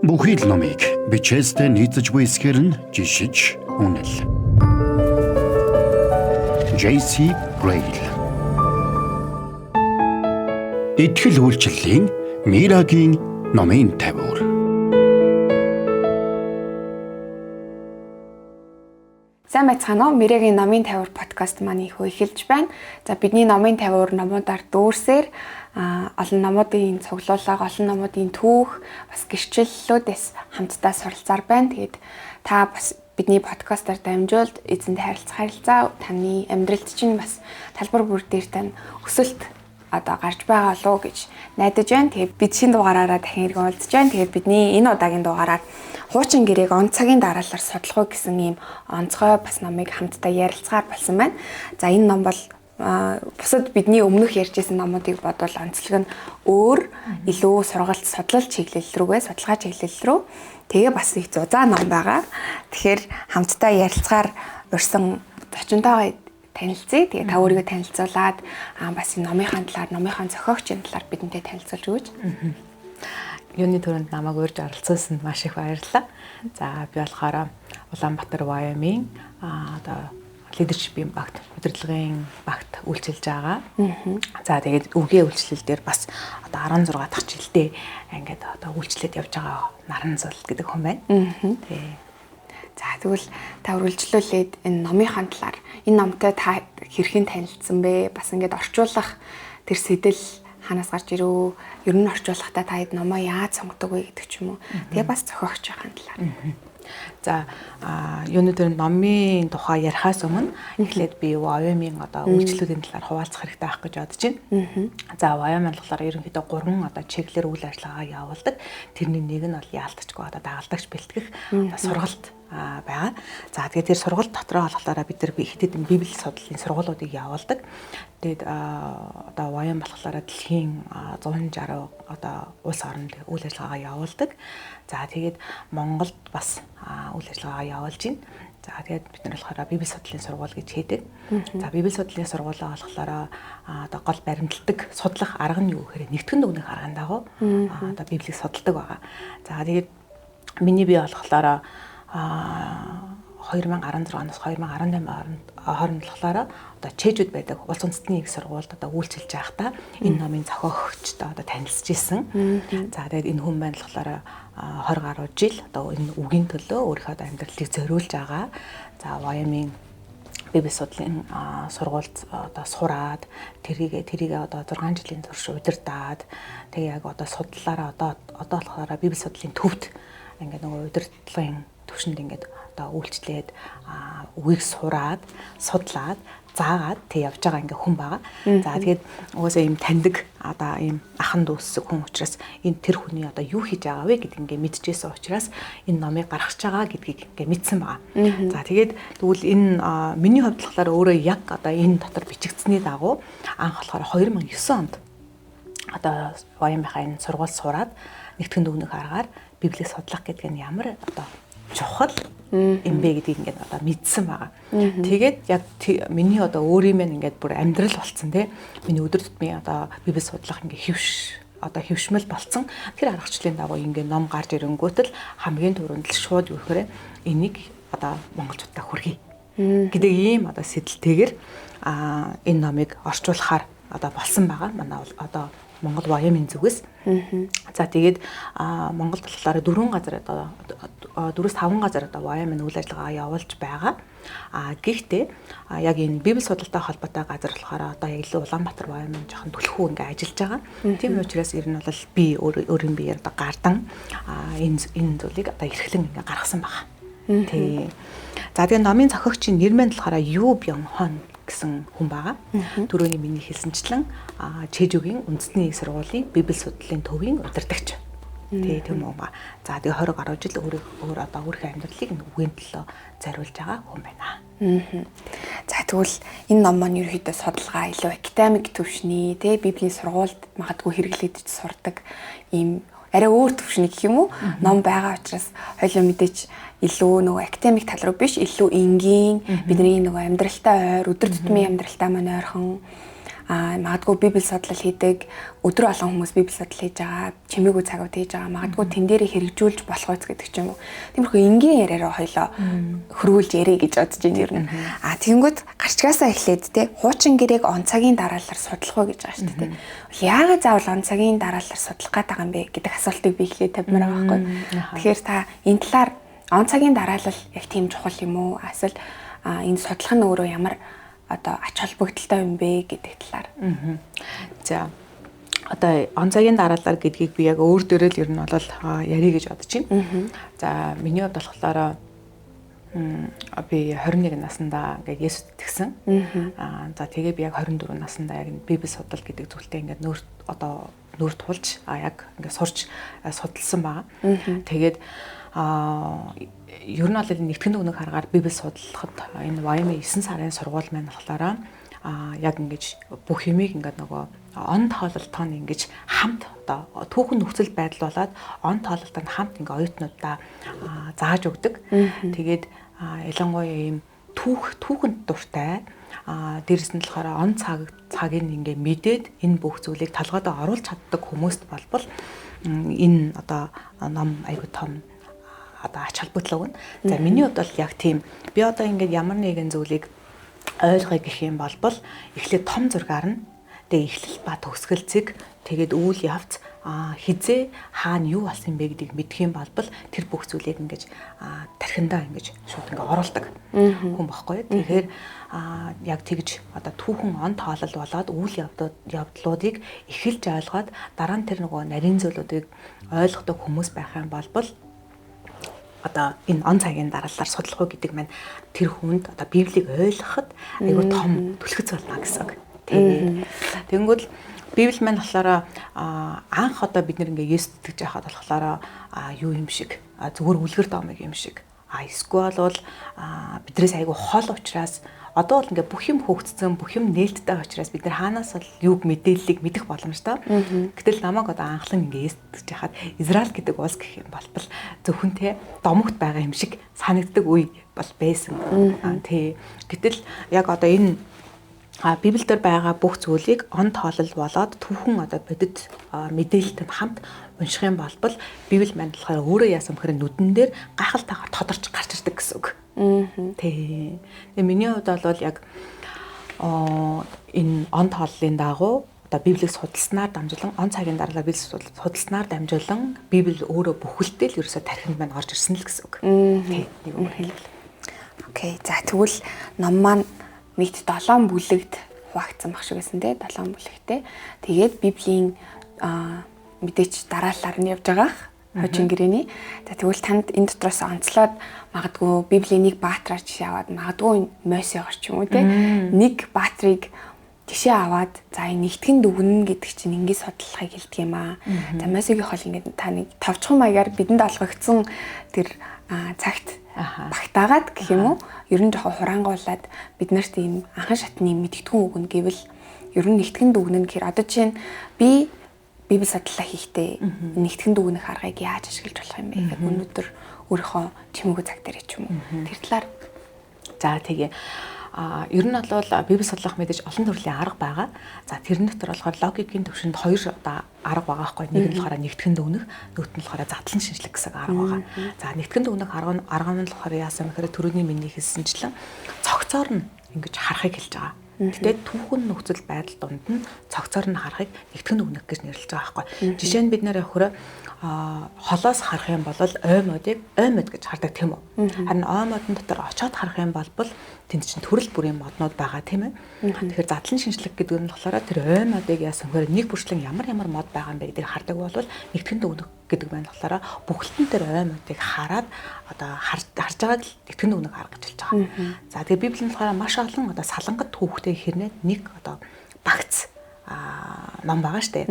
Бүхий л номыг бичээстэй нийцэж буй эсгээр нь жишиж үнэл. JC Rail. Итгэл үйлчлэлийн Мирагийн номын тавиур. Сайн байцгаана уу? Мирагийн номын тавиур подкаст маань их эхэлж байна. За бидний номын тавиур номуудаар дүүрсээр олон номуудын цуглуулга, олон номуудын түүх, бас гэрчлэлүүдээс хамтдаа суралцаар байна. Тэгээд та бас бидний подкастаар дамжуулд эзэнтэй харилцах харилцаа таны амьдралд чинь бас талбар бүр дээр тань өсөлт одоо гарч байгаа болов уу гэж найдаж байна. Тэгээд бид шинэ дугаараараа дахин иргэн уулзж байна. Тэгээд бидний энэ удаагийн дугаараар хуучин гэрээг он цагийн дараалалаар судлах уу гэсэн ийм онцгой бас номыг хамтдаа ярилцгаар болсон байна. За энэ ном бол бусад бидний өмнөх ярьж исэн номуудыг бодвол онцлог нь өөр, илүү сургалт судлал чиглэл рүүгээ, судалгаа чиглэл рүү тэгээ бас их зузаан ном байгаа. Тэгэхээр хамтдаа ярилцгаар урьсан зочинтойгоо танилцъя. Тэгээ та өөрийгөө танилцуулаад бас энэ номынхаа талаар, номынхаа зохиогчийн талаар бидэнтэй танилцуулж өгөөч. Юуны түрүүнд намайг урьж оролцуулсанд маш их баярлалаа. За би болохоор Улаанбаатар YM-ийн одоо лидершипийн багт, удирдлагын багт үйлчилж байгаа. За тэгээд үгээ үйлчлэл дээр бас одоо 16 дахь жилдээ ингээд одоо үйлчлээд явж байгаа Наранзул гэдэг хүн байна. Тий. За тэгвэл та үргэлжлүүлээд энэ номынхаа талаар, энэ номтой та хэрхэн танилцсан бэ? Бас ингээд орчуулах тэр сэтэл ханаас гарч ирв? Ер нь орчуулгатай та хэд номоо яаж сонгодог вэ гэдэг ч юм уу. Тэгээ бас зохиогчийн талаар. За юуны тэр номын тухай ярихаас өмнө эхлээд би YM-ийн одоо үйлчлүүдийн талаар хуваалцах хэрэгтэй байх гэж бодож байна. За YM болохоор ерөнхийдөө 3 одоо чиглэлээр үйл ажиллагаа явуулдаг. Тэрний нэг нь бол яалтчгүй одоо дагалдагч бэлтгэх сургалт байгаа. За тэгээд тэр сургалт дотроо болохоор бид нар хэд хэдэн библи судлалын сургуулиудыг явуулдаг. Тэгээд одоо YM болохоор дэлхийн 160 одоо улс оронд үйл ажиллагаагаа явуулдаг. За тэгээд Монголд бас үйл ажиллагаагаа явуулж байна. За тэгээд бид нар болохоор библи судлалын сургууль гэж хийдэг. За библи судлалын сургуулаа болохоор одоо гол баримталдаг судлах арга нь юу гэхээр нэгтгэн дүгнэх арган дагуу одоо библийг судалдаг байгаа. За тэгээд миний бие болохоор 2016 оноос 2018 хооронд болохоор одоо чэжүүд байдаг улс үндэстний их сургуульд одоо үйлчилж байхдаа энэ номын зохиогчтой одоо танилцж исэн. За тэгээд энэ хүн маань болохоор 20 гаруй жил одоо энэ үгийн төлөө өөрийнхөө одоо амьдралыг зориулж байгаа. За YM-ийн библи судлалын сургуульд одоо сураад тэрийг одоо 6 жилийн турш удирдаад тэгээ яг одоо судлалаараа одоо болохоор библи судлалын төвд ингээд нөгөө удирдлагын төвшөнд ингээд одоо үйлчлээд үгийг сураад судлаад заагаад тэг явж байгаа ингээ хүн байгаа. За тэгээд угаасаа ийм таньдаг одоо ийм ахан дүүсэг хүн учраас энэ тэр хүний одоо юу хийж байгаа вэ гэдг ингээ мэдчихсэн учраас энэ номыг гаргаж байгаа гэдгийг ингээ мэдсэн байгаа. За тэгээд тэгвэл энэ миний хувьд болохоор өөрөө яг одоо энэ дотор бичигдсэний дагуу анх болохоор 2009 онд одоо YM-ийн энэ сургууль сураад нэгтгэн дүгнэх аргаар библийг судлах гэдэг нь ямар одоо чухал юм бэ гэдгийг ингээд одоо мэдсэн байгаа. Тэгээд яг миний одоо өөрийн мэн ингээд бүр амьдрал болцсон тий. Миний өдөр тутмын одоо библи судлах ингээд хэвшмэл болцсон. Тэр аргачлалын дагуу ингээд ном гарч ирэнгүүт л хамгийн түрүүнд л шууд юу гэхээр энийг одоо монголчуудаа хүргэе гэдэг ийм одоо сэдэлтэйгээр энэ номыг орчуулахаар одоо болсон байгаа. Манай одоо Монгол YM-ийн зүгээс. За тэгээд Монголд болохоор 4 газар одоо 4-5 газар одоо YM-ийн үйл ажиллагаа явуулж байгаа. А гэхдээ яг энэ библи судалтай холбоотой газар болохоор одоо яг илүү Улаанбаатар YM-ийн жоохон түлхүү ингээ ажиллаж байгаа. Тийм учраас ер нь бол би өөрийн биеэр одоо гардан энэ зүйлийг одоо эрхлэн ингээ гаргасан байгаа. Тий. За тэгээд номын зохиогчийн нэр маань болохоор Ю Бён Хон гэсэн хүн байгаа. Түрүүний миний хэлсэнчлэн Чэжүгийн үндэсний их сургуулийн библи судлалын төвийн удирдагч. Тий, тийм үү ба. За тэгээ 20 гаруй жил өөр одоо өөрийнхөө амьдралыг үгийн төлөө зориулж байгаа хүн байна. За тэгвэл энэ ном маань ерөнхийдөө судалгаа илүү академик түвшний, тий, библийн сургуульд магадгүй хэрэглэгдэж сурдаг ийм арай өөр түвшний гэх юм уу ном байгаа учраас хоёлоо мэдээж илүү нөгөө академик тал руу биш, илүү энгийн бидний нөгөө амьдралтай ойр, өдөр тутмын амьдралтай маань ойрхон Магадгүй Библи судлал хийдэг, өдөр олон хүмүүс Библи судлал хийж байгаа, чимээгүй цагууд хийж байгаа. Магадгүй тэн дээрээ хэрэгжүүлж болох үз гэдэг ч юм уу. Тиймэрхүү энгийн яриараа хоёлоо хөрвүүлж ярэ гэж бодож байна ер нь. Тэгэнгүүт гарчгаасаа эхлээд те хуучин гэрээг он цагийн дараалалаар судлах уу гэж байгаа шүү дээ. Яагаад заавал он цагийн дараалалаар судлах гээд байгаа юм бэ гэдэг асуултыг би эхлээд тавьмаар байгаа байхгүй. Тэгэхээр та энэ талаар он цагийн дараалал яг тийм чухал юм уу? Эсвэл энэ судлах нь өөрөө ямар одоо ач холбогдолтой юм бэ гэдэг талаар. За одоо он цагийн дараалал гэдгийг би яг өөр дөрөө л ер нь бол ярих гэж бодож байна. За миний хувьд болохоор би 21 наснда ингээд Есүст итгэсэн. За тэгээ би яг 24 наснда яг Библи судлал гэдэг зүйлтэй ингээд нүүр тулж яг ингээд сурч судалсан байгаа. Тэгээд ер нь бол нэгтгэн дүгнэх аргаар Библи судлахад энэ YMA 9 сарын сургууль маань болохоор яг ингэж бүх юмыг ингээд нөгөө он тоололтоо нь ингэж хамт одоо түүхэн нөхцөл байдал болоод он тоололтоо нь хамт ингээ оюутнуудаа зааж өгдөг. Тэгээд ялангуяа ийм түүхэнд дуртай дээрэс нь болохоор он цагийг ингээ мэдээд энэ бүх зүйлийг толгойдоо оруулж чаддаг хүмүүст болбол энэ одоо ном айгүй том одоо ач холбогдол өгнө. За миний хувьд бол яг тийм. Би одоо ингээд ямар нэгэн зүйлийг ойлгоё гэх юм болбол эхлээд том зургаар нь тэгээ эхлэл ба төгсгөлцөг тэгээд үйл явц хизээ хаана юу болсон юм бэ гэдгийг мэдэх юм болбол тэр бүх зүйлийг ингэж тархиндаа ингэж шууд ингээ оруулдаг хүн баггүй. Тэгэхээр яг тэгж одоо түүхэн он тоолол болоод үйл явдлуудыг эхэлж ойлгоод дараа нь тэр нөгөө нарийн зүйлүүдийг ойлгодог хүмүүс байх юм болбол одоо энэ он цагийн дараалалаар судлах уу гэдэг маань тэр хүнд одоо Библийг ойлгоход айгүй том түлхэц болно гэсэн үг. Тэгэнгүүт Библи маань болохоор анх одоо бид нэр ингээ Есүст итгэж байхад болохоор юу юм шиг зүгээр үлгэр домыг юм шиг эсвэл бол бидрээс айгүй хол учраас одоо бол ингээ бүх юм хөөгдсөн, бүх юм нээлттэй учраас бид нар хаанаас бол юуг мэдээллийг мэдэх боломжтой. Гэтэл намайг одоо анхлан ингээ Есүст итгэж байхад Израиль гэдэг улс гэх юм болбол зөвхөн те домогт байгаа юм шиг санагддаг үе бол байсан. Тий. Гэтэл яг одоо энэ Библиэлд байгаа бүх зүйлийг он тоолол болоод түүхэн одоо бодит мэдээлэлтэй хамт унших юм болбол Библи маань болохоор өөрөө яасан бэхээр нүдэн дээр гайхалтайгаар тодорч гарч ирдэг гэсэн үг. Тий. Тэгээ миний хувьд бол яг энэ он тооллын дагуу одоо Библийг судалснаар дамжуулан он цагийн дараалал Библийг судалснаар дамжуулан Библи өөрөө бүхэлдээ л ерөөсөө тархинд маань орж ирсэн л гэсэн үг. Тий. Нэг үгээр хэлбэл. Окей. За тэгвэл ном маань нийт 7 бүлэгт хуваагдсан баг шиг байсан те 7 бүлэгтэй. Тэгээд Библийн мэдээч дараалалаар нь явж байгаа хожин гэрэний. За тэгвэл танд энэ дотроос онцлоод магадгүй Библийн нэг баатраар жишээ аваад магадгүй Мосегоор ч юм уу те нэг баатрыг жишээ аваад за энэ нэгтгэн дүгнэн гэдэг чинь ингэ судлахыг хэлдэг юм аа. За Мосегийн хол ингэ та нэг товчхон маягаар бидэнд олгогдсон тэр цагт багтаагаад гэх юм уу? Ер нь жоохон хураангуулад бид нарт ийм анхан шатны мэдгэдэггүй үг нь гэвэл ер нь нэгтгэн дүгнэн гэхээр одоо чинь би Библи судлаа хийхдээ нэгтгэн дүгнэх аргыг яаж ашиглаж болох юм бэ гэхэд өнөөдөр өөрийнхөө чимээгүй цаг дээр ч юм уу. Тэр талаар за тэгээ. Ер нь бол Библи судлах мэдээж олон төрлийн арга байгаа. За тэрэн дотор болохоор логикийн төвшөнд хоёр одоо арга байгаа байхгүй. Нэг нь болохоор нэгтгэн дүгнэх, нөгөөт нь болохоор задлан шинжлэх гэсэн арга байгаа. За нэгтгэн дүгнэх арга нь болохоор яасан гэхээр түрүүний миний хэлсэнчлэн цогцоор нь ингэж харахыг хэлж байгаа. Гэтэ түүхэн нөхцөл байдал дунд нь цогцоор нь харахыг нэгтгэн дүгнэх гэж нэрлэж байгаа байхгүй. Жишээ нь бид нэр өхөрөө холоос харах юм бол ой модыг ой мод гэж хардаг тийм үү. Харин ой модон дотор очиод харах юм бол тэнд чинь төрөл бүрийн моднууд байгаа тийм ээ. Тэгэхээр задлан шинжлэх гэдэг нь болохоор тэр ой модыг яасан гэхээр нэг бүрчлэн ямар ямар мод байгаа юм бэ гэдгийг хардаг бол нэгтгэн дүгнэх гэдэг маань болохоор бүхэлдэн тэр ой модыг хараад одоо харж байгааг л нэгтгэн дүгнэх арга гэж хэлж байгаа. За тэгээ Библи нь болохоор маш олон одоо салангат түүхтэй хэрнээ нэг одоо багц ном байгаа штэ.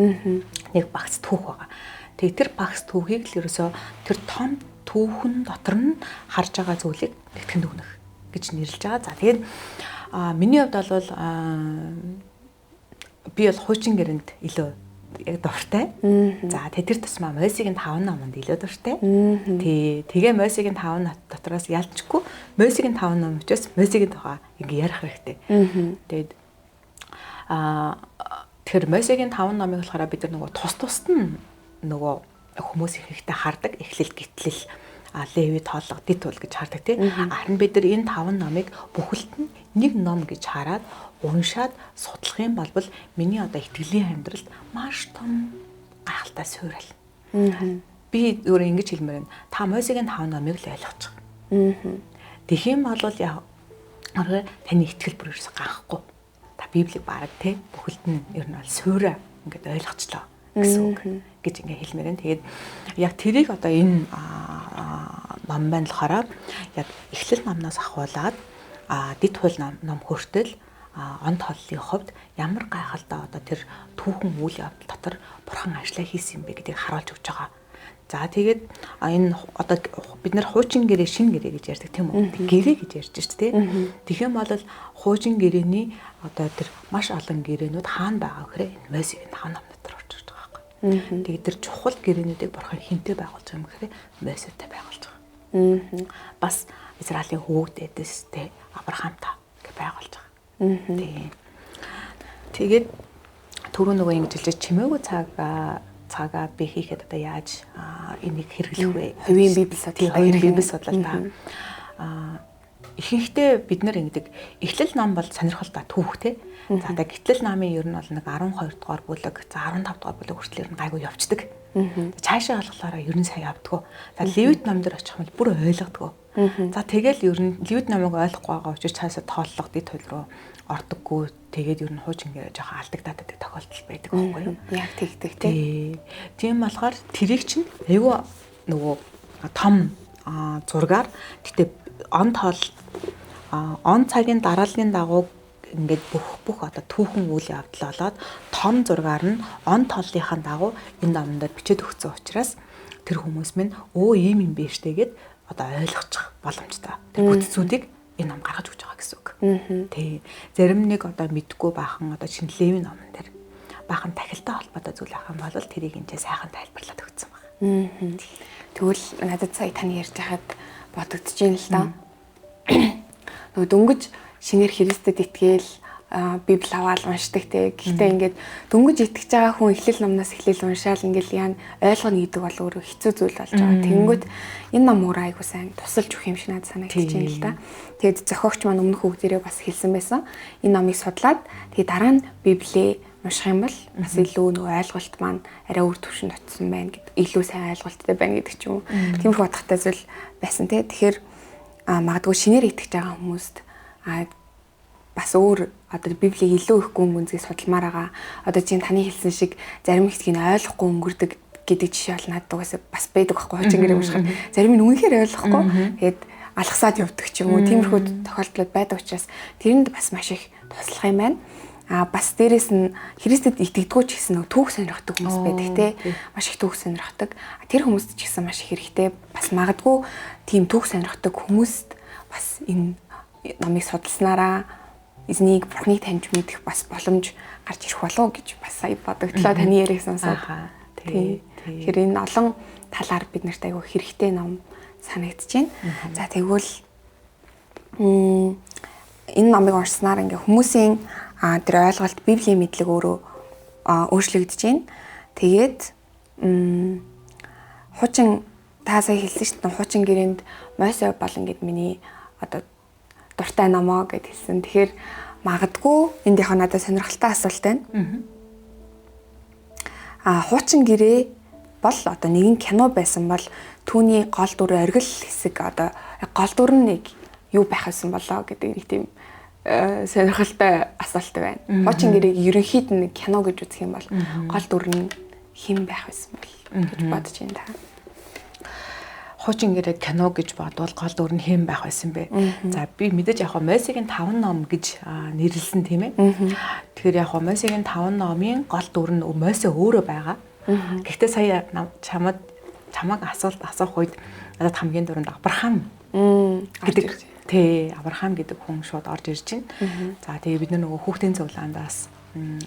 Нэг багц түүх байгаа. Тэгээ тэр багц түүхийг л ерөөсөө тэр том түүхэн дотор нь харж байгаа зүйлийг нэгтгэн дүгнэх гэж нэрлэж байгаа. За тэгээд миний хувьд бол би бол хуучин гэрэнд илүү яг дуртай. За тэр тусмаа Мосегийн 5 номонд илүү дуртай. Тий. Тэгээ Мосегийн 5 дотроос ялчгүй Мосегийн 5 ном учраас Мосегийн тухай ингээ ярих хэрэгтэй. Тэгээд Тэгэхээр Мосегийн 5 номыг болохоор бид нар нөгөө тус тусад нь нөгөө хүмүүс ихэнхдээ хардаг. Эхлэл, гитлэл, Леви, тоолго, дэд тул гэж хардаг тий. Харин бид нар энэ 5 номыг бүхэлд нь нэг ном гэж хараад уншаад судлах юм бол миний одоо итгэлийн амьдралд маш том гайхалтай суурил. Би өөрөө ингэж хэлмээр байна. Та Мосегийн 5 номыг л ойлгочих. Тэгэх юм бол таны итгэл бүр ерөөсө ганхгүй. Та Библийг бараг тий бүхэлд нь ер нь бол суураа ингээд ойлгочлоо гэсэн үг гэж ингээ хэлмээр байна. Тэгээд яг тэрийг одоо энэ ном байна болохоор яг эхлэл номноос ахуулаад дэд хууль ном хүртэл он тооллын хувьд ямар гайхалтай одоо тэр түүхэн үйл явдал дотор бурхан ажиллаа хийсэн юм бэ гэдгийг харуулж өгч байгаа. За тэгээд энэ одоо бид нар хуучин гэрээ, шинэ гэрээ гэж ярьдаг тийм үү? Гэрээ гэж ярьж шүү дээ. Тэгэх юм бол хуучин гэрээний одоо тэр маш олон гэрээнүүд хаана байгаа гэхээр энэ Мосегийн 5 ном дотор орж ирж байгаа байхгүй. Тэгээд тэр чухал гэрээнүүдийг бурхан хинтээ байгуулж байгаа юм гэхээр Мосетэй байгуулж байгаа. Бас Израилийн хүүхдээдээс те Авраамтай гэж байгуулж байгаа. Тийм. Тэгээд түрүү нөгөө ингэж хэлж чимээгүй цагаа би хийхэд одоо яаж энийг хэрэглэх вэ? Хувийн библи судлал, хувийн библи судлал та. Ихэнхдээ бид нар ингэдэг эхлэл ном бол сонирхолтой түүх те. За тэгээ гэтлэл намын ер нь бол нэг 12 дугаар бүлэг, за 15 дугаар бүлэг хүртэл ер нь гайгүй явцдаг. Цаашаа болохоор ер нь сайн явдггүй. За Левит ном дээр очих юм бол бүр ойлгодгоо. За тэгэл ер нь Левит номыг ойлгохгүй байгаа учраас цаашаа тооллого дэд хууль руу ордоггүй. Тэгээд ер нь хуучин гэрээ жоохон алдагдаад байдаг тохиолдол байдаг байхгүй юу? Яг тэгдэг тий. Тийм болохоор тэрийг чинь айгүй нөгөө том зургаар гэтээ он тоол он цагийн дарааллын дагуу ингээд бүх одоо түүхэн үйл явдал болоод том зургаар нь он тооллынхаа дагуу энэ номон дээр бичээд өгсөн учраас тэр хүмүүс минь өө ийм юм биш тэгээд одоо ойлгочих боломжтой. Тэр бүтцүүдийг энэ ном гаргаж өгч байгаа гэсэн үг. Тий. Зарим нэг одоо мэдгүй баахан одоо шинэ Левийн номон дээр баахан тахилтай холбоотой зүйл ах юм бол тэрийг энэ ч сайхан тайлбарлаад өгсөн байна. Тэгвэл надад сая таны ярьж байхад бодогдож байна л да. Нөгөө дөнгөж шинээр Христэд итгээл Библи аваад уншдаг те. Гэхдээ ингээд дөнгөж итгэж байгаа хүн эхлэл номноос эхлэл уншаал ингээд яа ойлгоно гэдэг бол өөрөө хэцүү зүйл болж байгаа. Тэнгүүд энэ ном өөрөө айгуу сайн тусалж өгөх юм шиг надад санагдаж байна л да. Тэгээд зохиогч маань өмнөх үг дээрээ бас хэлсэн байсан. Энэ номыг судлаад тэгээд дараа нь Библийг унших юм бол бас илүү нөгөө ойлголт маань арай өөр түвшинд очсон байна гэд илүү сайн ойлголттой байна гэдэг ч юм уу. Тиймэрхүү утгатай зүйл байсан те. Тэгэхээр магадгүй шинээр итгэж байгаа хүмүүст бас өөр одоо Библийг илүү их гүн гүнзгий судалмаар байгаа. Одоо чинь таны хэлсэн шиг зарим хэсгийг ойлгохгүй өнгөрдөг гэдэг жишээ бол надад угаасаа бас байдаг байхгүй хуучин гэрээ уншихад зарим нь үнэхээр ойлгохгүй. Тэгээд алгасаад явдаг ч юм уу. Тиймэрхүү тохиолдлууд байдаг учраас тэрэнд бас маш их туслах юм байна. Бас дээрэс нь Христэд итгэдэггүй ч гэсэн нөгөө түүх сонирхдаг хүмүүс байдаг те. Маш их түүх сонирхдаг. Тэр хүмүүст ч гэсэн маш их хэрэгтэй. Бас магадгүй тийм түүх сонирхдаг хүмүүст бас энэ номыг судалснараа эзнийг Бурхныг таньж мэдэх бас боломж гарч ирэх болов гэж бас сая бодогдлоо таны яриаг сонсоод. Тий. Тэгэхээр энэ олон талаар бид нарт айгүй хэрэгтэй ном санагдаж байна. За тэгвэл энэ номыг уншсанаар ингээ хүмүүсийн тэр ойлголт Библийн мэдлэг өөрөө өөрчлөгдөж байна. Тэгээд хуучин та сая хэлсэн шүү дээ. Хуучин гэрээнд Мосе бол ингээд миний одоо дуртай номоо гэд хэлсэн. Тэгэхээр магадгүй энд яг надад сонирхолтой асуулт байна. Хуучин гэрээ бол одоо нэгэн кино байсан бол түүний гол дүр оргил хэсэг одоо гол дүр нь нэг юу байх байсан болоо гэдэг нэг тийм сонирхолтой асуулт байна. Хуучин гэрээг ерөнхийд нь кино гэж үзэх юм бол гол дүр нь хэн байх байсан бол гэж бодож байна та. Хуучин гэрээ кино гэж бодвол гол дүр нь хэн байх байсан бэ? За би мэдээж яг Мосегийн 5 ном гэж нэрлсэн тийм ээ. Тэгэхээр яг Мосегийн 5 номын гол дүр нь Мосе өөрөө байгаа. Гэхдээ сая чамаг асуулт асуух үед надад хамгийн түрүүнд Авраам гэдэг тий Авраам гэдэг хүн шууд орж ирж байна. За тэгээ бид нөгөө хүүхдийн цуглаандаас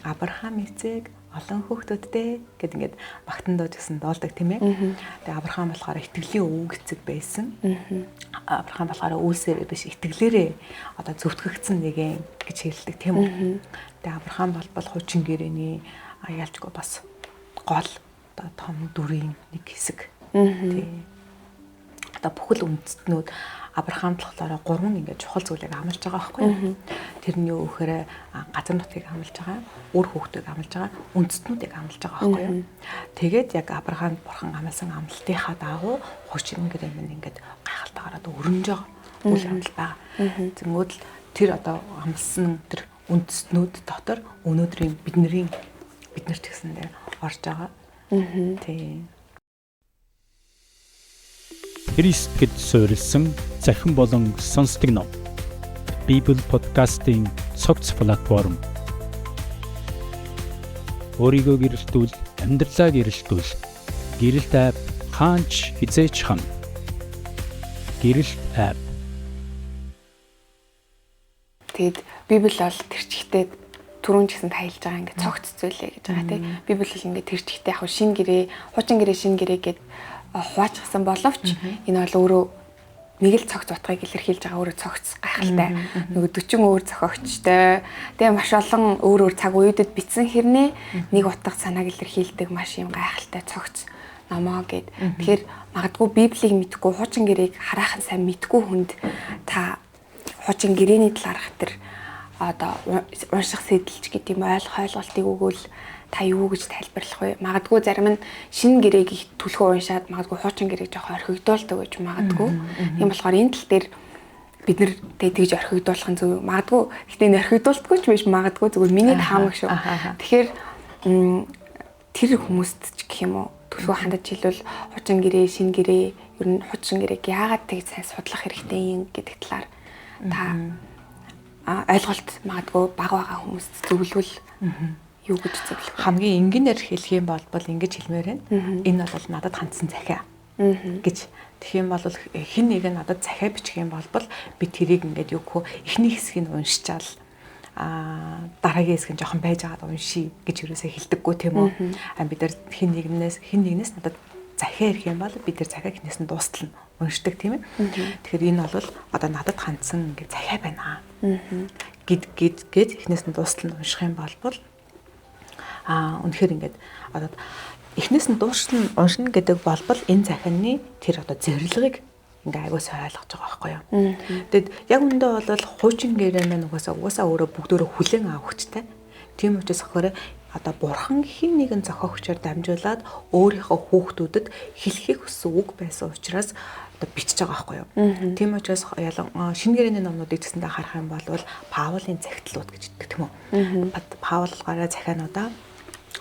Авраам эцэг, Олон хүүхдүүдтэй гэд ингээд багтан дууж гэсэн дуулдаг тийм ээ. Тэгээ Авраам болохоор итгэлийн өвөг эцэг байсан. Авраам болохоор үйлсээрээ биш итгэлээрээ одоо зөвтгөгдсөн нэгэн гэж хэлдэг тийм үү. Тэгээ Авраам бол хуучин гэрээний ялчгүй бас гол одоо том дүрийн нэг хэсэг. Тийм. Одоо бүхэл үндэстнүүд Авраамд болохоор гурван ингээд чухал зүйлийг амлаж байгаа байхгүй юу? Тэрний өөхөр газар нутгийг амлаж байгаа, үр хүүхдийг амлаж байгаа, үндэстнүүдийг амлаж байгаа байхгүй юу? Тэгээд яг Авраамд бурхан амласан амлалтынхаа дагуу хуучин гэрээ минь ингээд гайхалтайгаар одоо өрнөж байгаа үйл явдал байгаа. Зөнгөд л тэр одоо амласан тэр үндэстнүүд дотор өнөөдрийн бидний бид нар ч гэсэндээ орж байгаа. Тийм. Христ гэд суурилсан цахим болон сонсдог ном. Библи подкастын цогц платформ. Өөрийгөө гэрэлтүүл, амьдралаа гэрэлтүүл. Гэрэлт ап хаанч хизээч хам. Гэрэлт ап. Тэгэд Библи бол тэр чигтээ түрүүн ч гэсэн та хэлж байгаа ингээд цогц зүйлээ гэж байгаа тий. Библи бол ингээд тэр чигтээ яг шинэ гэрээ, хуучин гэрээ, шинэ гэрээ гэд хуваачсан боловч энэ бол өөрөө нэг л цогц утгыг илэрхийлж байгаа өөрөө цогц гайхалтай. Нөгөө 40 өөр зохиогчтой. Тэгээ маш олон өөр өөр цаг үеүүдэд бичсэн хэрнээ нэг утга санааг илэрхийлдэг маш юм гайхалтай цогц номоо гэд. Тэгэхээр магадгүй Библийг мэдхгүй, хуучин гэрээг хараахан сайн мэдхгүй хүнд та хуучин гэрээний талаарх тэр одоо унших сэдэлж гэдэг юм ойлголтыг өгвөл та юу гэж тайлбарлах вэ? Магадгүй зарим нь шинэ гэрээг их түлхүү уншаад магадгүй хуучин гэрээг жоох орхигдуулдаг гэж магадгүй. Тийм болохоор энэ тал дээр бид нэр тэгж орхигдуулах нь зөв. Магадгүй гэхдээ энэ орхигдуулдаггүй ч биш магадгүй зүгээр миний таамаг шүү. Тэгэхээр тэр хүмүүст ч гэх юм уу түлхүү хандаж хэлвэл хуучин гэрээ, шинэ гэрээ, ер нь хуучин гэрээг яагаад тэгж сайн судлах хэрэгтэй юм гэдэг талаар та ойлголт магадгүй бага байгаа хүмүүст зөвлөвөл юу гэж зөвлөх вэ? Хамгийн энгийнээр хэлэх юм бол ингэж хэлмээр байна. Энэ бол надад хандсан захиа гэж. Тэгэх юм бол хэн нэг нь надад захиа бичих юм бол би тэрийг ингээд юу гэх вэ? Эхний хэсгийг уншичаал дараагийн хэсэг нь жоохон байж байгаад уншия гэж юусоо хэлдэггүй тийм үү? Бид нар хэн нэгнээс надад захиа ирэх юм бол бид тэр захиаг эхнээс нь дуустал нь уншдаг тийм ээ. Тэгэхээр энэ бол одоо надад хандсан ингээд захиа байна гэд гэд гэд эхнээс нь дуустал нь унших юм бол үнэхээр ингээд одоо эхнээс нь дуустал нь уншина гэдэг болбол энэ захины тэр одоо зорилгыг ингээ айгуу сайн ойлгож байгаа байхгүй юу. Тэгэд яг үндэ бол хуучин гэрээ маань угаасаа өөрөө бүгдөө хүлээн авахчтай. Тийм учраас гэхээр одоо бурхан хин нэгэн зохиогчоор дамжуулаад өөрийнхөө хүүхдүүдэд хэлхийг хүссэн үг байсан учраас одоо бичиж байгаа байхгүй юу. Тийм учраас ялан шинэ гэрээний номнуудыг гэсэндээ харах юм бол Паулын захидлууд гэж хэлдэг тийм үү. Паул гараа захиануудаа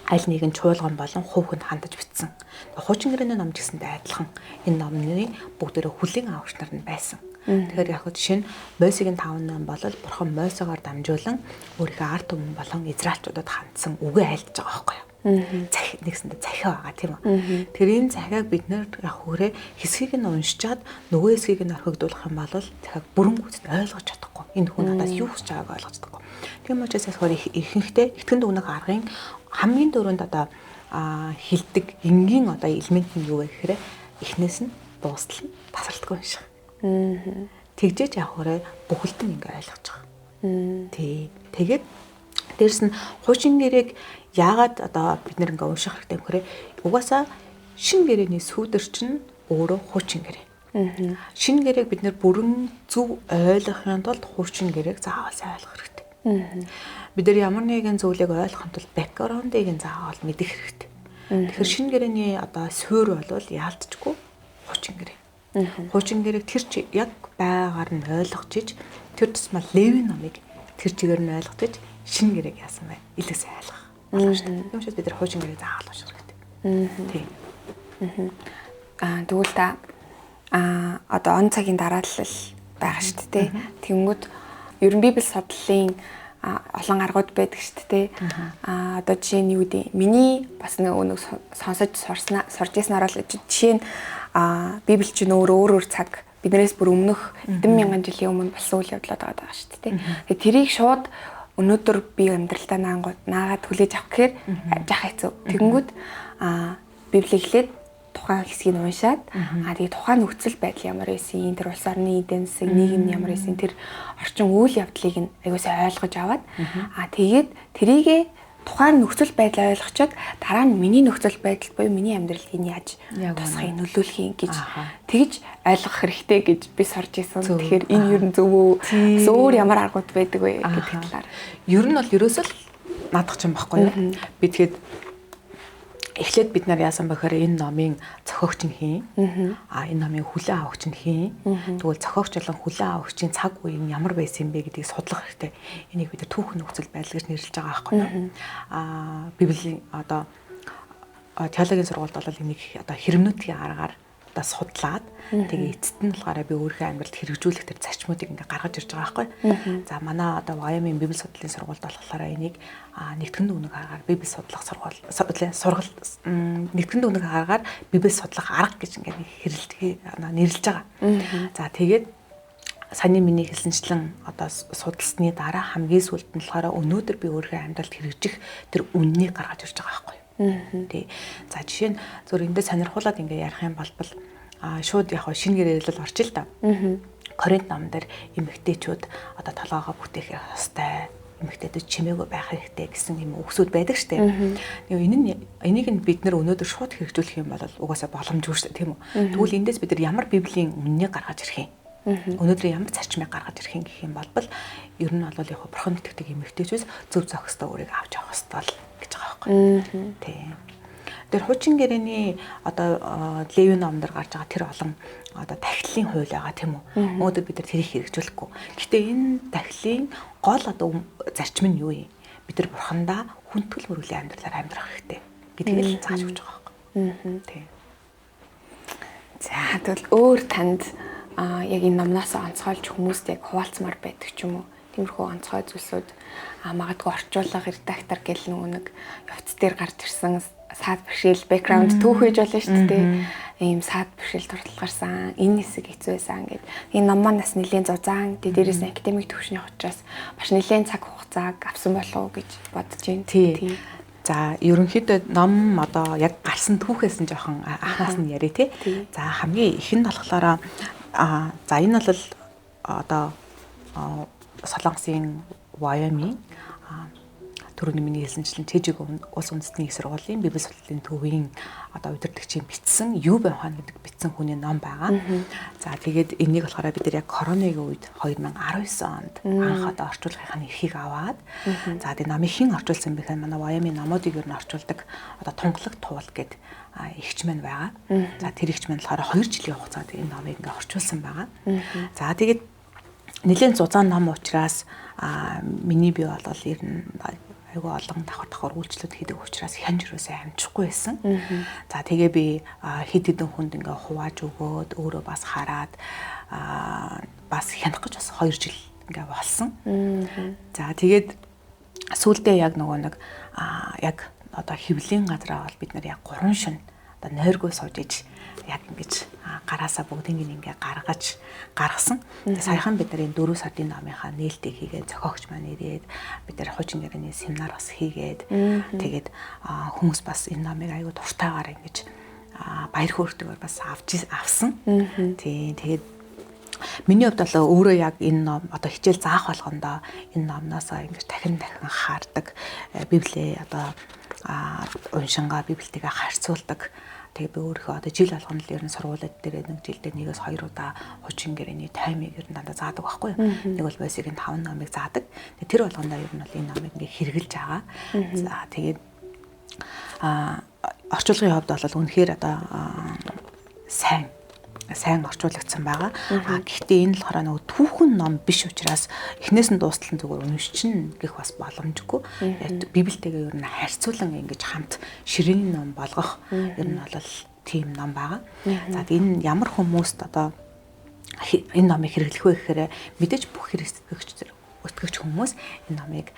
аль нэгэн чуулган болон хувь хүнд хандаж бичсэн. Хуучин гэрээний ном гэсэндээ адилхан энэ номны бүгдээрээ хүлээн авагч нар нь байсан. Тэгэхээр яг жишээ нь Мосегийн 5 ном бол бурхан Мосегоор дамжуулан өөрийнхөө ард түмэн болон Израильчуудад хандсан үгээ айлдж байгаа байхгүй юу. Захи нэгсэндээ захиа байгаа тийм үү. Тэр энэ захиаг бид нэр яг хөөрэ хэсгийг нь уншичаад нөгөө хэсгийг нь орхигдуулах юм бол захиаг бүрэн гүйцэд ойлгож чадахгүй. Энэ хүн надаас юу хүсэж байгааг ойлгож чадахгүй. Тийм учраас яг хөөр ихэнхдээ итгэн дүгнэх аргын хамгийн дөрөнд одоо хилдэг энгийн одоо элемент нь юу вэ гэхээр эхнээс нь дуустал нь тасралтгүй унших. Тэгжээж яг хөөрэ бүхэлд нь ингээ ойлгож байгаа. Тий. Тэгээд дээрэс нь хуучин гэрээг яагаад одоо бид нэр ингээ унших хэрэгтэй юм гэхээр угаасаа шинэ гэрээний сүүдэр чинь өөрөө хуучин гэрээ. Шинэ гэрээг бид нэр бүрэн зөв ойлгохын тулд хуучин гэрээг заавал сайн ойлгох хэрэгтэй. Бид нар ямар нэгэн зүйлийг ойлгохын тулд бэкграундыг нь заавал мэдэх хэрэгтэй. Тэгэхээр шинэ гэрээний одоо суурь бол яалтчгүй хуучин гэрээ. Хуучин гэрээг тэр чи яг байгаар нь ойлгож иж тэр тусмаа Левийн номыг тэр чигээр нь ойлгож иж шинэ гэрээг яасан бэ? Илүү сайн ойлгох боломжтой. Тийм учраас бид нар хуучин гэрээг заавал унших хэрэгтэй. Тийм. Тэгвэл та одоо он цагийн дараалал байгаа шүү дээ. Тэнгүүд ер нь Библи судлалын олон аргууд байдаг шүү дээ. Одоо жишээ нь юу гэдэг миний бас нэг сонсож сурж ирснээр л жишээ нь Библи чинь өөр өөр цаг биднээс бүр өмнөх хэдэн мянган жилийн өмнө болсон үйл явдлууд байгаа шүү дээ. Тэгээ тэрийг шууд Өнөөдөр би амьдралдаа наангууд наагаад хүлээж авах гэхээр жах хэцүү. Тэгэнгүүт Библийг эхлээд тухайн хэсгийг уншаад тэгээ тухайн нөхцөл байдал ямар байсан, тэр улс орны эдийн засаг, нийгэм нь ямар байсан, тэр орчин үйл явдлыг нь аягуулсаа ойлгож аваад тэгээд тэрийгэ тухайн нөхцөл байдлаа ойлгочоод дараа нь миний нөхцөл байдал буюу миний амьдралд энэ яаж тусахыг нөлөөлөхийг гэж тэгж ойлгох хэрэгтэй гэж би сорж исэн. Тэгэхээр энэ ер нь зөв үү? Өөр ямар аргууд байдаг вэ гэдэг талаар. Ер нь бол ерөөсөө л наадах чинь баггүй юу? Би тэгэхэд эхлээд бид нар яасан бэхээр энэ номын зохиогч нь хийн. Энэ номын хүлээн авагч нь хийн. Тэгвэл зохиогч болон хүлээн авагчийн цаг үе нь ямар байсан юм бэ гэдгийг судлах хэрэгтэй. Энийг бид түүхэн нөхцөл байдал гэж нэрлэж байгаа байхгүй юу? Библийн одоо теологийн сургуульд бол энийг одоо хэрэмнүүдийн аргаар одоо судлаад тэгээ эцэст нь болохоор би өөрийнхөө амьдралд хэрэгжүүлэх тэр зарчмуудыг ингээ гаргаж ирж байгаа байхгүй. За манай одоо Wyoming Библи судлалын сургуульд болохоор энийг нэгтгэн дүгнэх аргаар Библи судлах сургууль сургал нэгтгэн дүгнэх аргаар Библи судлах арга гэж ингээ хэрэглэдэг нэрлэж байгаа. За тэгээд саяны миний хэлсэнчлэн одоо судалсны дараа хамгийн сүүлд нь болохоор өнөөдөр би өөрийнхөө амьдралд хэрэгжих тэр үннийг гаргаж ирж байгаа байхгүй. Тий. За жишээ нь зөв эндээ сонирхуулаад ингээ ярих юм бол шууд яг шинэ гэрээлэл орч ил та. Коринт номон дээр эмэгтэйчүүд одоо толгоогоо бүтээх ёстой, эмэгтэйчүүд чимээгүй байх хэрэгтэй гэсэн юм үгсүүд байдаг штэ. Энэ нь энийг нь бид нэр өнөөдөр шууд хэрэгжүүлэх юм бол угаасаа боломжгүй штэ, тийм үү? Тэгвэл эндээс бид нар ямар библийн үннийг гаргаж ирэх юм? Өнөөдөр ямар зарчмыг гаргаж ирэх юм гэх юм бол ер нь бол яг бурхан итгэдэг эмэгтэйчүүс зөв зохистой өөрийгөө авч явах ёстой л гэж байгаа байхгүй. Тийм. Тэр хуучин гэрээний одоо Левийн номон дээр гарч байгаа тэр олон одоо тахилын хууль байгаа тийм үү? Өнөөдөр бид нар тэрийг хэрэгжүүлэхгүй. Гэтэ энэ тахилын гол одоо зарчим нь юу юм? Бид нар бурхандаа хүндэтгэл мөргөлийн амьдралаар амьдрах хэрэгтэй гэдгийг л зааж өгч байгаа байхгүй. Тийм. За тэгвэл өөр танд яг энэ номноос онцгойлж хүмүүст яг хуваалцмаар байдаг ч юм уу? Тиймэрхүү онцгой зүйлсүүд магадгүй орчуулга, редактор гэл нөгөө нэг явц дээр гарч ирсэн саад бэрхшээл бэкграунд түүх хийж болно шүү дээ. Ийм саад бэрхшээл туртал гарсан, энэ хэсэг хэцүү байсан гэд. Энэ ном маань бас нэлээд зузаан, дээрээс нь академик төвшний учраас бас нэлээд цаг хугацааг авсан болов уу гэж бодож байна. Тийм. За ерөнхийдөө ном одоо яг гарсан түүхээс нь жоохон анхаас нь яриа тий. За хамгийн их нь болохоор за энэ бол одоо Солонгосын Wyoming түрүүний миний хэлсэнчлэн Чэжиг улс үндэстний их сургуулийн Библи судлалын төвийн одоо удирдагчийн бичсэн Юу Бэнхан гэдэг бичсэн хүний ном байгаа. За тэгээд энийг болохоор бид нар яг коронагийн үед 2019 онд анх одоо орчуулгын эрхийг аваад за тэгээд номыг хэн орчуулсан бэ гэхээр манай Wyoming номуудыг ер нь орчуулдаг одоо тунгалаг туул гэдэг эгч маань байгаа. За тэр эгч маань болохоор 2 жилийн хугацаанд энэ номыг ингээ орчуулсан байгаа. За тэгээд нэлээд зузаан ном учраас миний бие бол ер нь айгүй олон давхар үйлчлүүд хийдэг учраас хянж юусаа амжихгүй байсан. За тэгээ би хэд хэдэн хүнд ингээ хувааж өгөөд өөрөө бас хараад бас хянах гэж бас 2 жил ингээ болсон. За тэгээд сүүлдээ яг нөгөө нэг яг одоо хэвлийн газраа бол бид нар яг 3 шөнө одоо нойргүй сууж иж яг ингэж гараасаа бүгдийг ингээ гаргаж гаргасан. Саяхан бид нар энэ 4 сарын номынхаа нээлтийг хийгээд зохиогч маань ирээд бид нар хуучин гэрээний семинар бас хийгээд тэгээд хүмүүс бас энэ номыг аягүй дуртайгаар ингэж баяр хөөртэйгээр бас авсан. Тийм тэгээд миний хувьд бол өөрөө яг энэ ном одоо хичээл заах болгондоо энэ номноосоо ингэж дахин дахин хардаг, Библийг одоо уншингаа Библитэйгээ харьцуулдаг. Тэгээ би өөрийнхөө одоо жил болгоно л ер нь сургуулиуд дээр нэг жилдээ 1-2 удаа хуучин гэрээний таймыг ер нь дандаа заадаг байхгүй юу. Нэг бол Мосегийн 5 номыг заадаг. Тэгээ тэр болгондоо ер нь бол энэ номыг ингээ хэрэгжилж байгаа. За тэгээд орчуулгын хувьд бол үнэхээр одоо сайн орчуулагдсан байгаа. Гэхдээ энэ болохоор нөгөө түүхэн ном биш учраас эхнээс нь дуустал нь зүгээр уншчин гэх бас боломжгүй. Библитэйгээ ер нь харьцуулан ингэж хамт ширээний ном болгох ер нь бол тийм ном байгаа. За энэ ямар хүмүүст одоо энэ номыг хэрэглэх вэ гэхээр мэдээж бүх хэрэглэгч өтгөгч хүмүүс энэ номыг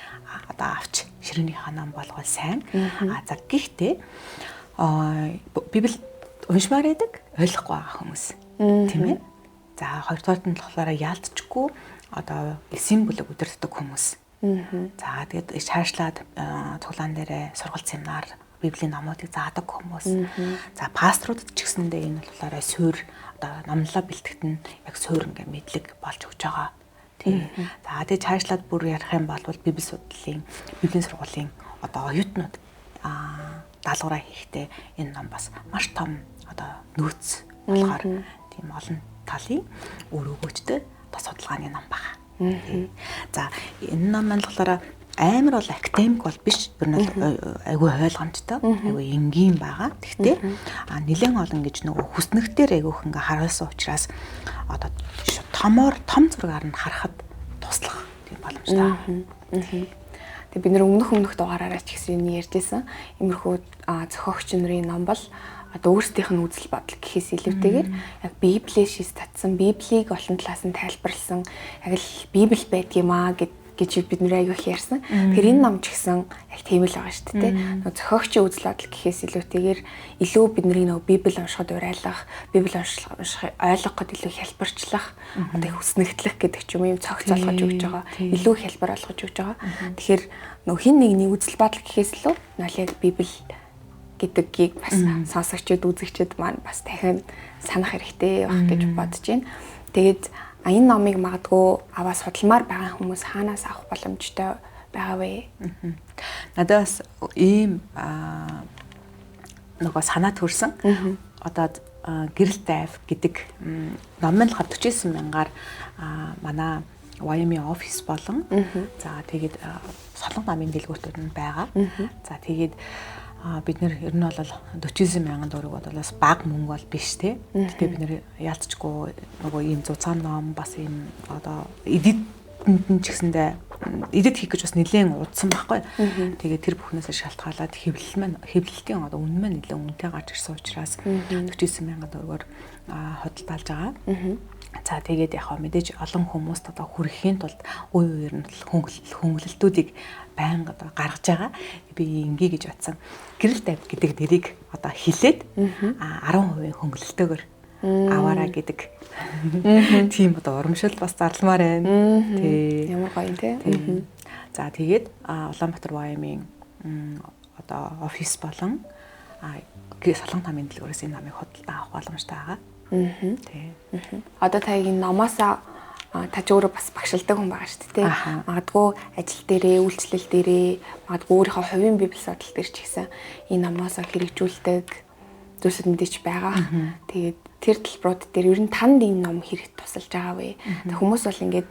одоо авч ширээнийхээ ном болгол сайн. За гэхдээ Библи уншмаар байдаг ойлгохгүй байгаа хүмүүс. Тийм ээ. За хоёрдугаарт нь болохоор яалтчгүй одоо эсийн бүлэг удирддаг хүмүүс. За тэгээд чаашлаад цуглаан дээрээ сургалт семинар Библийн номуудыг заадаг хүмүүс. За пасторудад ч гэсэндээ энэ болохоор суур одоо номлолоо бэлтгэхэд нь яг суур ингээ мэдлэг болж өгч байгаа. Тийм. За тэгээд чаашлаад бүр ярих юм бол Библи судлалын, Библийн сургуулийн одоо оюутнууд даалгавраа хийхдээ энэ ном бас маш том одоо нөөц болохоор тийм олон талын үр өгөөжтэй одоо судалгааны ном байна. За энэ ном маань болохоор амар бол академик бол биш. Ер нь бол айгүй ойлгомжтой, айгүй энгийн байгаа. Тэгтээ нэлээд олон гэж нөгөө хүснэгтэр айгүйх ингээ харуулсан учраас одоо томоор том зургаар нь харахад туслах тийм боломжтой. Тэгээ бид нэр өмнөх дугаараараа ч гэсэн энэ ярьжсэн. Иймэрхүү зохиогч нарын ном бол одоо өөрсдийнх нь үзэл бодол гэхээс илүүтэйгээр яг Библиэс шис татсан, Библийг олон талаас нь тайлбарлсан, яг л Библи байдгиймаа гэж бид нэр аягүй их ярьсан. Тэгэхээр энэ ном ч гэсэн яг тийм л байгаа шүү дээ. Нөгөө зохиогчийн үзэл бодол гэхээс илүүтэйгээр илүү бидний нөгөө Библи уншихад уриалах, Библи унших ойлгоход илүү хялбарчлах, одоо их хүснэгтлэх гэдэг ч юм уу, цогц олгож өгч байгаа, илүү хялбар олгож өгч байгаа. Тэгэхээр нөгөө хин нэгний үзэл бодол гэхээс илүү нөл яг Библи гэдгийг бас сонсогчид, үзэгчид маань бас дахин санах хэрэгтэй байх гэж бодож байна. Тэгээд энэ номыг магадгүй аваа судалмаар байгаа хүмүүс хаанаас авах боломжтой байгаа вэ? Надад бас ийм нөгөө санаа төрсэн. Одоо гэрэл дайв гэдэг ном нь болохоор 49 мянгаар манай YME офис болон за тэгээд Солонгос намын дэлгүүртүүд нь байгаа. За тэгээд бид нэр ер нь бол 49 мянган төгрөг бол бас бага мөнгө бол биш те. Гэтэ бид нэр яалтчгүй нөгөө ийм зузаан ном бас ийм одоо эдитэнд нь ч гэсэндээ эдит хийх гэж бас нэлээд удсан байхгүй. Тэгээд тэр бүхнээсээ шалтгаалаад хэвлэл маань хэвлэлтийн одоо үнэ маань нэлээд үнэтэй гарч ирсэн учраас 49 мянган төгрөгөөр худалдаалж байгаа. За тэгээд яг мэдээж олон хүмүүст одоо хүрэхийн тулд үе үеэр нь хөнгөлөлтүүдийг байнга одоо гаргаж байгаа. Би ингээ гэж бодсон. Гэрэл дайв гэдэг нэрийг одоо хилээд 10% хөнгөлөлтөөр аваараа гэдэг тийм одоо урамшил бас зарламаар байна. Тий. Ямар гоё юм те. За тэгээд Улаанбаатар YM-ийн одоо офис болон Солонгос намын дэлгүүрээс энэ номыг худалдаа авах боломжтой байгаа. Тий. Одоо та энэ номоосоо та ч өөрөө бас багшилдаг хүн байгаа шүү дээ. Магадгүй ажил дээрээ, үйлчлэл дээрээ, магадгүй өөрийнхөө хувийн библи судал дээр ч гэсэн энэ номоосоо хэрэгжүүлдэг зүйлсүүд мэдээч байгаа. Тэгээд тэр талбарууд дээр ер нь танд энэ ном хэрэг тусалж байгаа вэ? Хүмүүс бол ингээд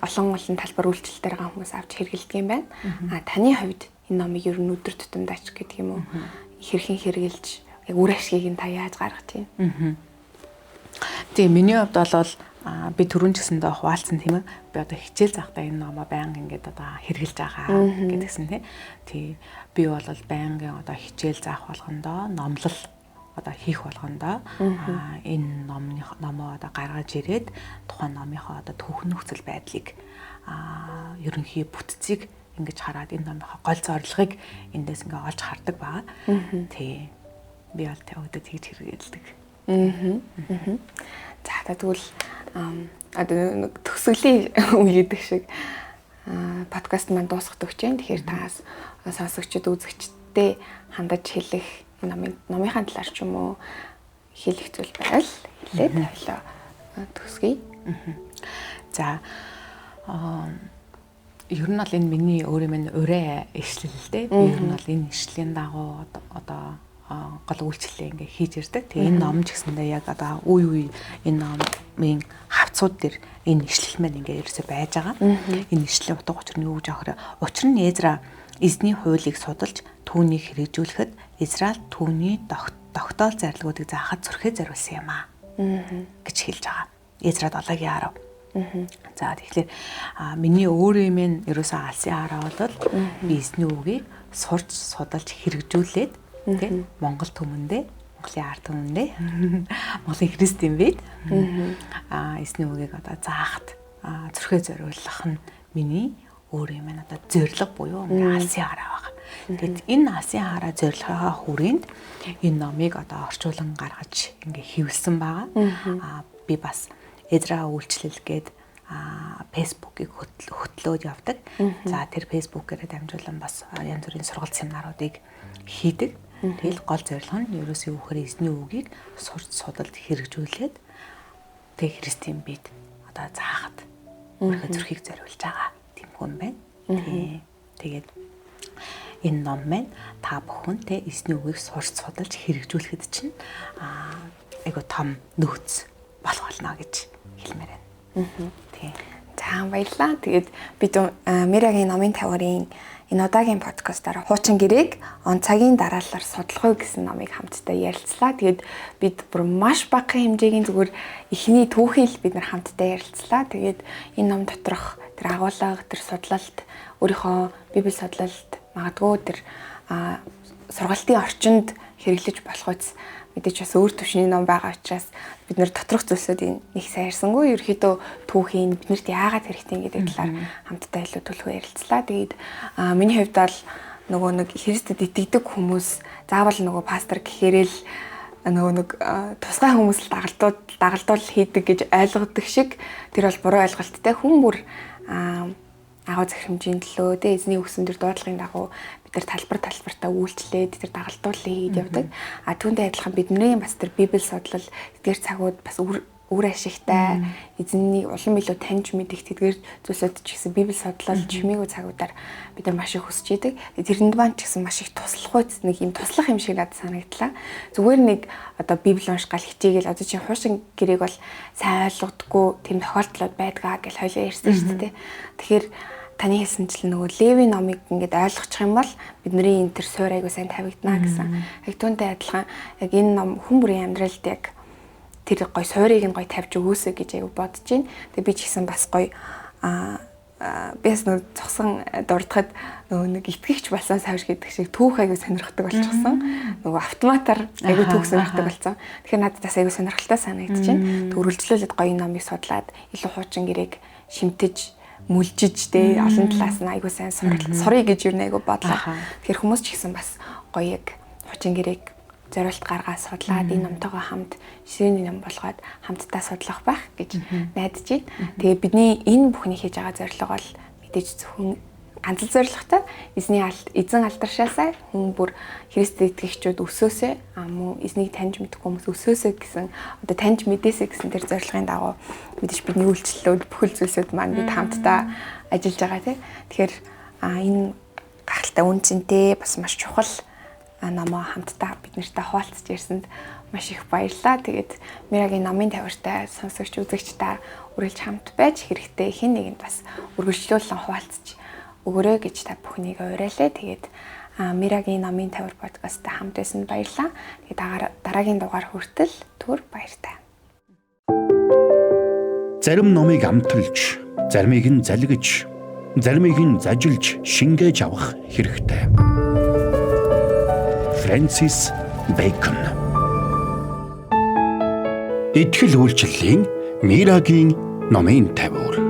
олон олон талбар үйлчлэл дээр байгаа хүмүүс авч хэрэгэлдэг юм байна. А таны хувьд энэ номыг ер нь өдөр тутамдаа ч гэдэг юм уу хэрхэн хэрэгжилж яг үр ашгийг нь та яаж гаргаж байна? Тийм, миний хувьд бол би түрүүн ч гэсэндээ хуваалцсан тийм ээ. Би одоо хичээл захдаа энэ номоо байнга ингээд одоо хэрэгжилж байгаа гэдгсэн тийм. Тий. Би бол байнгын одоо хичээл заах болгондоо номлол одоо хийх болгондоо энэ номоо одоо гаргаж ирээд тухайн номынхоо одоо түүх нөхцөл байдлыг ерөнхий бүтцийг ингэж хараад энэ номынхоо гол зорилгыг эндээс ингээ олж хардаг байгаа. Тий. Би бол тэгвэл тэгж хэрэгэлдэг. За тэгвэл одоо төгсгөлийн үе гэдэг шиг подкаст маань дуусах гэж байна. Тэгэхээр таас сонсогчид, үзэгчдээ хандаж хэлэх номынхаа талаар ч юм уу хэлэх зүйл байвал хэлээд тавилаа төгсгөе. За ер нь бол энэ миний өөрийн минь урай ишлэл л дээ. Би ер нь бол энэ ишлийн дагуу одоо гол үйлчлэлээ ингээ хийж ирдэг. Тэгээ энэ ном ч гэсэндээ яг одоо үе үе энэ номын хавцууд дээр энэ ишлэл маань ингээ ерөөсөө байж байгаа. Энэ ишлийн утга учир нь юу гэж аахаар учир нь Эзра эзний хуулийг судалж түүнийг хэрэгжүүлэхэд Израиль түүний тогтоол зарлигуудыг заахад зүрхээ зориулсан юм аа гэж хэлж байгаа. Эзра 7-10. За тэгэхээр миний өөрийн минь ерөөсөө алсын хараа бол би эзний үгийг сурч судалж хэрэгжүүлээд тийм Монгол түмэндээ, Монголын ард түмэндээ, Монголын христийн бид эзний үгийг одоо заахад зүрхээ зориулах нь миний өөрийн минь одоо зорилго буюу ингээ алсын хараа байгаа. Тэгэд энэ алсын хараа зорилгынхаа хүрээнд энэ номыг одоо орчуулан гаргаж ингээ хэвлсэн байгаа. Би бас Эзра үйлчлэл гээд Facebook-ийг хөтлөөд явдаг. За тэр Facebook-ээрээ дамжуулан бас янз бүрийн сургалт семинаруудыг хийдэг. Тэгэл гол зорилго нь ерөөсөө юу гэхээр эзний үгийг сурч судалд хэрэгжүүлээд тэг Христийн бид одоо заахад өөрийнхөө зүрхийг зориулж байгаа тийм хүн байна. Тий. Тэгээд энэ ном маань та бүхэн те эзний үгийг сурч судалж хэрэгжүүлэхэд чинь айгу том нөөц болох болно гэж хэлмээр байна. Тий. За баярлалаа. Тэгээд бид Мирагийн номын таварын энэ удаагийн подкастаар хуучин гэрээг он цагийн дараалалаар судлах уу гэсэн номыг хамтдаа ярилцлаа. Тэгээд бид бүр маш багахан хэмжээгийн зүгээр эхний түүхийг л бид нар хамтдаа ярилцлаа. Тэгээд энэ ном доторх тэр агуулга, тэр судлалт, өөрийнхөө библи судлалт магадгүй тэр сургалтын орчинд хэрэглэж болох үс мэдээж бас өөр түвшний ном байгаа учраас бид нэр доторх зүйлсүүдийг нэг сайн ярьсангүй. Ерөнхийдөө түүхийн биднэрт яагаад хэрэгтэй гэдэг талаар хамтдаа илүү түлхүү ярилцлаа. Тэгээд миний хувьд бол нөгөө нэг Христэд итгэдэг хүмүүс заавал нөгөө пастор гэхээрэл нөгөө нэг тусгай хүмүүс л дагалдуул хийдэг гэж ойлгодог шиг тэр бол буруу ойлголттой. Хүн бүр агуу захирамжийн төлөө тэ эзний үгсэн төр дуудлагын дагуу бид нар талбар талбартаа үйлчлээд тэр дагалдууллыг хийгээд явдаг. А түүнтэй адилхан бидний бас тэр библи судлал тэдгээр цагууд бас үр ашигтай эзэннийг улам илүү таньж мэдэх тэдгээр зүйлсүүд ч гэсэн библи судлал чимээгүй цагуудаар бид нар маш их хүсэж идэг. Тэрэнд маань ч гэсэн маш их туслах үз нэг юм туслах юм шиг надад санагдлаа. Зүгээр нэг одоо библи уншгаал хичээгээл одоо чинь хуучин гэрээг бол сайн ойлгодоггүй тийм тохиолдлууд байдгаа гэж хоёлаа ярьсан шүү дээ. Тэгэхээр таны хэлсэнчлэн нөгөө Леви номыг ингээд ойлгочих юм бол бидний энэ төр суур айгуу сайн тавигдана гэсэн. Яг түүнтэй адилхан яг энэ ном хүн бүрийн амьдралд яг тэр гой суурийг нь гой тавьж өгөөсэй гэж айгуу бодож байна. Тэгээ би ч гэсэн бас гой би бас нөгөө цогсон дурдахад нөгөө нэг итгэгч болсон савж гэдэг шиг түүх айгуу сонирхдаг болчихсон. Нөгөө автоматар айгуу түүх сонирхдаг болсон. Тэгэхээр надад бас айгуу сонирхолтой санагдаж байна. Төрөлжлүүлээд гоё номыг судлаад илүү хуучин гэрээг шимтэж мүлжиж те олон талаас нь айгуу сайн сурыг гэж юу нэг айгуу бодлоо. Тэгэхээр хүмүүс ч гэсэн бас гоё яг хуучин гэрээг зориулт гаргаа судлаад энэ номтойгоо хамт ширээний ном болгоод хамтдаа судлах байх гэж найдаж байна. Тэгээ бидний энэ бүхний хийж байгаа зорилго бол мэдээж зөвхөн ганц л зорилготой эзний эзэн алдаршаасаа хүн бүр Христэд итгэгчүүд өсөөсэй мөн эзнийг таньж мэдэх хүмүүс өсөөсэй гэсэн одоо таньж мэдээсэй гэсэн тэр зорилгын дагуу мэдээж бидний үйлчлэлүүд бүхэл зүйлсүүд маань бид хамтдаа ажиллаж байгаа тий. Тэгэхээр энэ гахалтай үн цэнтэй бас маш чухал номоо хамтдаа бид нартай хуваалцж ярьсанд маш их баярлалаа. Тэгээд Мирагийн номын тавиартай сонсогч үзэгч та үргэлж хамт байж хэрэгтэй хэн нэгэнд бас үргэлжлүүлэн хуваалцж өгөөрэй гэж та бүхнийг уриалаа. Тэгээд Мирагийн номын тавиар подкасттай хамт байсан баярлалаа. Тэгээд дараагийн дугаар хүртэл түр баяртай. Зарим номыг амталж, заримыг нь залгиж, заримыг нь зажилж шингээж авах хэрэгтэй. Фрэнсис Бэкон. Итгэл үйлчлэлийн Мирагийн номын тавиур.